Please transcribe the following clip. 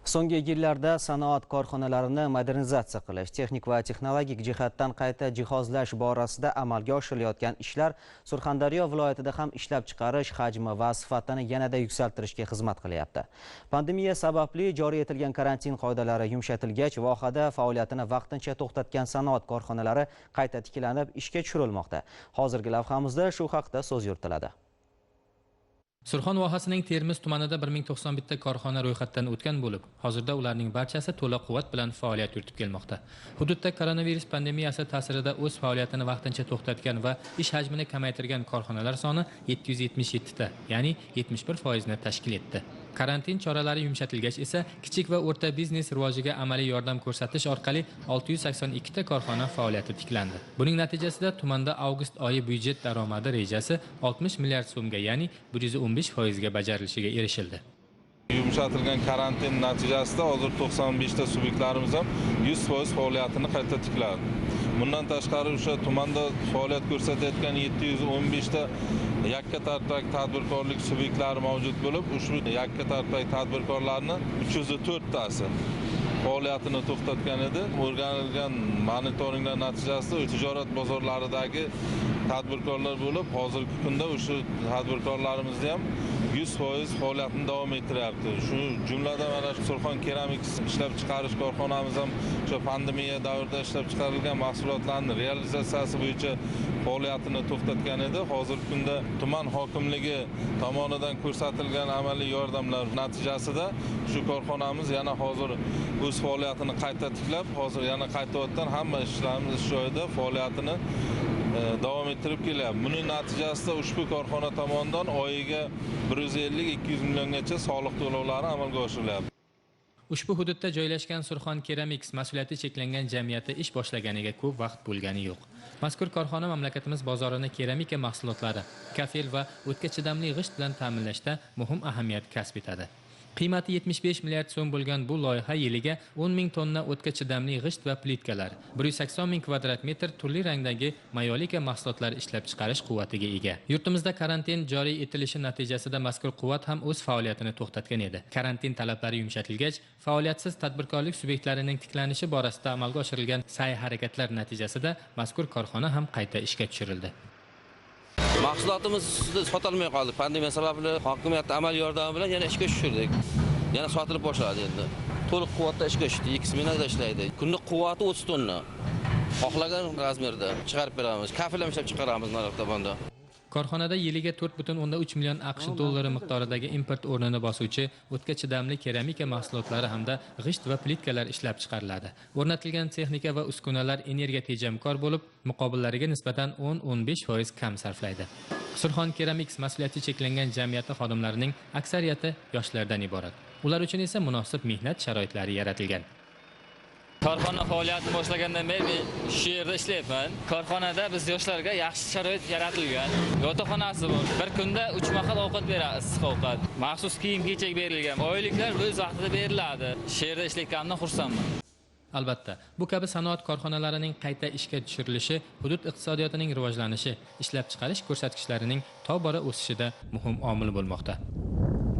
So'nggi yillarda sanoat korxonalarini modernizatsiya qilish, texnik va texnologik jihatdan qayta jihozlash borasida amalga oshirilayotgan ishlar Surxondaryo viloyatida ham ishlab chiqarish hajmi va sifatini yanada yuksaltirishga xizmat qilyapti. Pandemiya sababli joriy etilgan karantin qoidalari yumshatilgach, vohada faoliyatini vaqtincha to'xtatgan sanoat korxonalari qayta tiklanib ishga tushirilmoqda. Hozirgi lavhamizda shu haqda so'z yuritiladi. Surxon vohasining Termiz tumanida 1091 ta korxona ro'yxatdan o'tgan bo'lib, hozirda ularning barchasi to'la quvvat bilan faoliyat yuritib kelmoqda. Hududda koronavirus pandemiyasi ta'sirida o'z faoliyatini vaqtincha to'xtatgan va ish hajmini kamaytirgan korxonalar soni 777 ta, ya'ni 71% ni tashkil etdi. Karantin choralari yumshatilgach esa kichik va o'rta biznes rivojiga amaliy yordam ko'rsatish orqali 682 ta korxona faoliyati tiklandi. Buning natijasida tumanda avgust oyi byudjet daromadi rejasi 60 milliard so'mga, ya'ni 115% ga bajarilishiga erishildi. Yumshatilgan karantin natijasida hozir 95 ta subyektlarimiz ham 100% faoliyatini qayta tikladi. Bundan tashqari o'sha tumanda faoliyat ko'rsatayotgan 715 ta yakka tartibdagi tadbirkorlik subyektlari mavjud bo'lib, ushbu yakka tartibdagi tadbirkorlarni 304 tasi faoliyatini to'xtatgan edi. O'rganilgan monitoringlar natijasida tijorat bozorlaridagi tadbirkorlar bo'lib, hozirgi kunda o'sha tadbirkorlarimizni ham 100% faoliyatini davom ettiryapti. Shu jumladan mana Surxon Keramiks ishlab chiqarish korxonamiz ham o'sha pandemiya davrida ishlab chiqarilgan mahsulotlarning realizatsiyasi bo'yicha faoliyatini to'xtatgan edi. Hozirgi kunda tuman hokimligi tomonidan ko'rsatilgan amaliy yordamlar natijasida shu korxonamiz yana hozir o'z faoliyatini qayta tiklab, hozir yana qaytadan hamma ishlarimiz ish joyida faoliyatini davom ettirib kelyapti. Buning natijasida ushbu korxona tomonidan oyiga 150-200 milliongacha soliq to'lovlari amalga oshirilyapti. Ushbu hududda joylashgan Surxon Keramiks mas'uliyati cheklangan jamiyati ish boshlaganiga ko'p vaqt bo'lgani yo'q. Mazkur korxona mamlakatimiz bozorini keramika mahsulotlari, kafel va o'tga chidamli g'isht bilan ta'minlashda muhim ahamiyat kasb etadi. Qiymati 75 milliard so'm bo'lgan bu loyiha yiliga 10 ming tonna o'tga chidamli g'isht va plitkalar, 180 ming kvadrat metr turli rangdagi mayolika mahsulotlar ishlab chiqarish quvvatiga ega. Yurtimizda karantin joriy etilishi natijasida mazkur quvvat ham o'z faoliyatini to'xtatgan edi. Karantin talablari yumshatilgach, faoliyatsiz tadbirkorlik subyektlarining tiklanishi borasida amalga oshirilgan sa'y-harakatlar natijasida mazkur korxona ham qayta ishga tushirildi. Mahsulotimizni sotolmay qoldik. Pandemiya sababli hokimiyat amaliy yordami bilan yana ishga tushirdik. Yana sotilib boshladi endi. To'liq quvvatda ishga tushdi. 2 smenada ishlaydi. Kunlik quvvati 30 tonna. Xohlagan razmerda chiqarib beramiz. Kafel ham ishlab chiqaramiz narx tomonda. Korxonada yiliga 4,3 million AQSh dollari miqdoridagi import o'rnini bosuvchi o'tga chidamli keramika mahsulotlari hamda g'isht va plitkalar ishlab chiqariladi. O'rnatilgan texnika va uskunalar energiya tejamkor bo'lib, muqobillariga nisbatan 10-15% kam sarflaydi. Surxon Keramiks mas'uliyati cheklangan jamiyati xodimlarining aksariyati yoshlardan iborat. Ular uchun esa munosib mehnat sharoitlari yaratilgan. Korxona faoliyatini boshlagandan beri men shu yerda ishlayapman. Korxonada biz yoshlarga yaxshi sharoit yaratilgan. Yotoqxonasi bor. Bir kunda 3 mahal ovqat beradi, issiq ovqat. Maxsus kiyim-kechak berilgan. Oyliklar o'z vaqtida beriladi. Shu yerda ishlayotganimdan xursandman. Albatta, bu kabi sanoat korxonalarining qayta ishga tushirilishi hudud iqtisodiyotining rivojlanishi, ishlab chiqarish ko'rsatkichlarining tobora o'sishida muhim omil bo'lmoqda.